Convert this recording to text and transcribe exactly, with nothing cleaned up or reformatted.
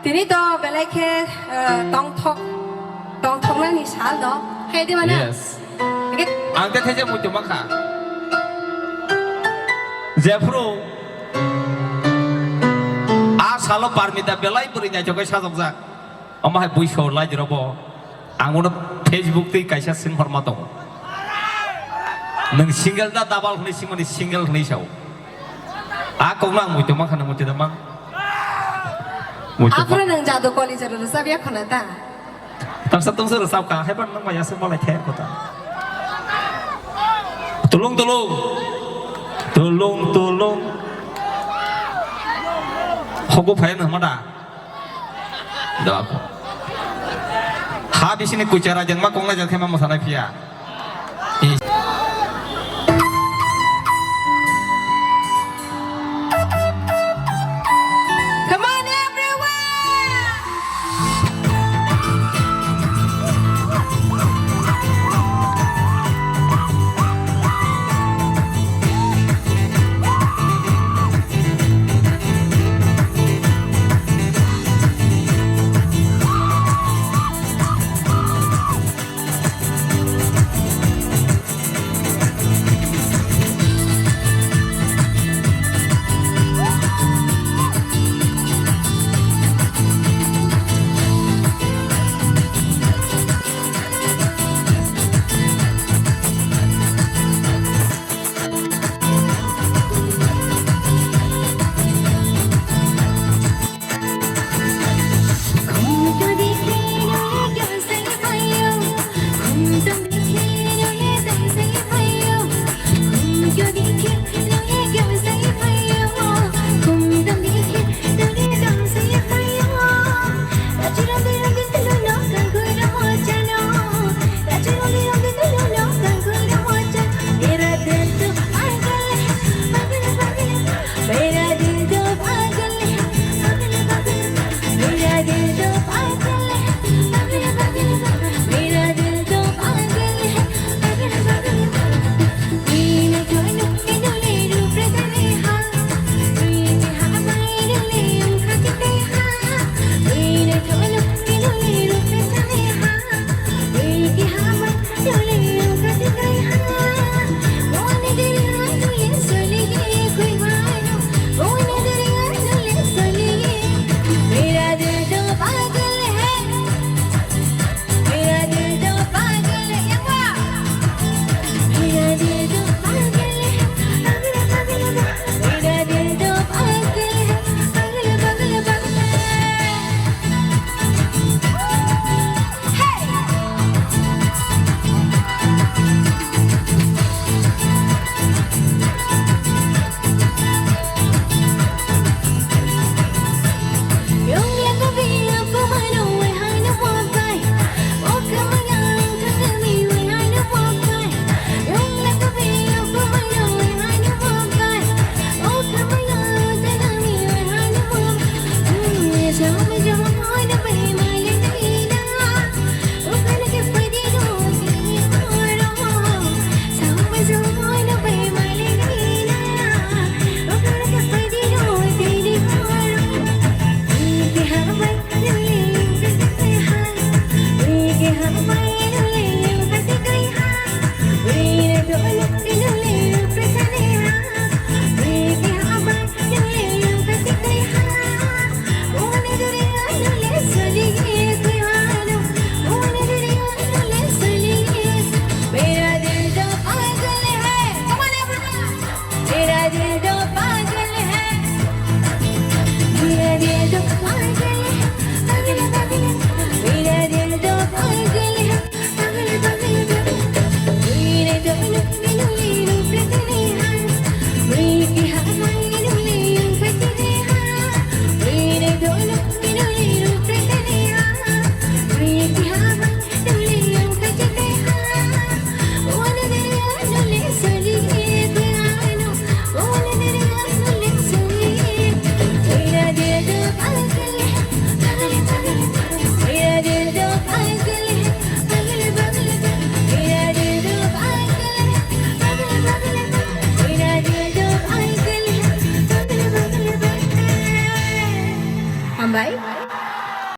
Tini to belai khe, eh, tongthok, tongthoknani sal no. Hai di mana? Yes. Hingke ang te these muitu mankha. Jephru a salo Parmita belai bwrwi naithok khe sajokjak. Omo hai buiso lai jora bo. Ang uno Facebook tei kaisa sing horma tongo. Nwng single da double hwnwi singmani single hwnwi sao. A kokno ang muitu mankha, nwng muitu da mang. Muitu Aphuru mankha. Nwng jadu koli jadu rwchap ya khwna ta? Tamsa tongsa rwchap kha, haiban nwng maya se malai thaya kota. Tulung tulung. Tulung tulung. Hogo phai nwng ma da? Dok. Ha bisini kuchara jengma kongna jang khema mosanai phiya. Come on, everyone! Hambai.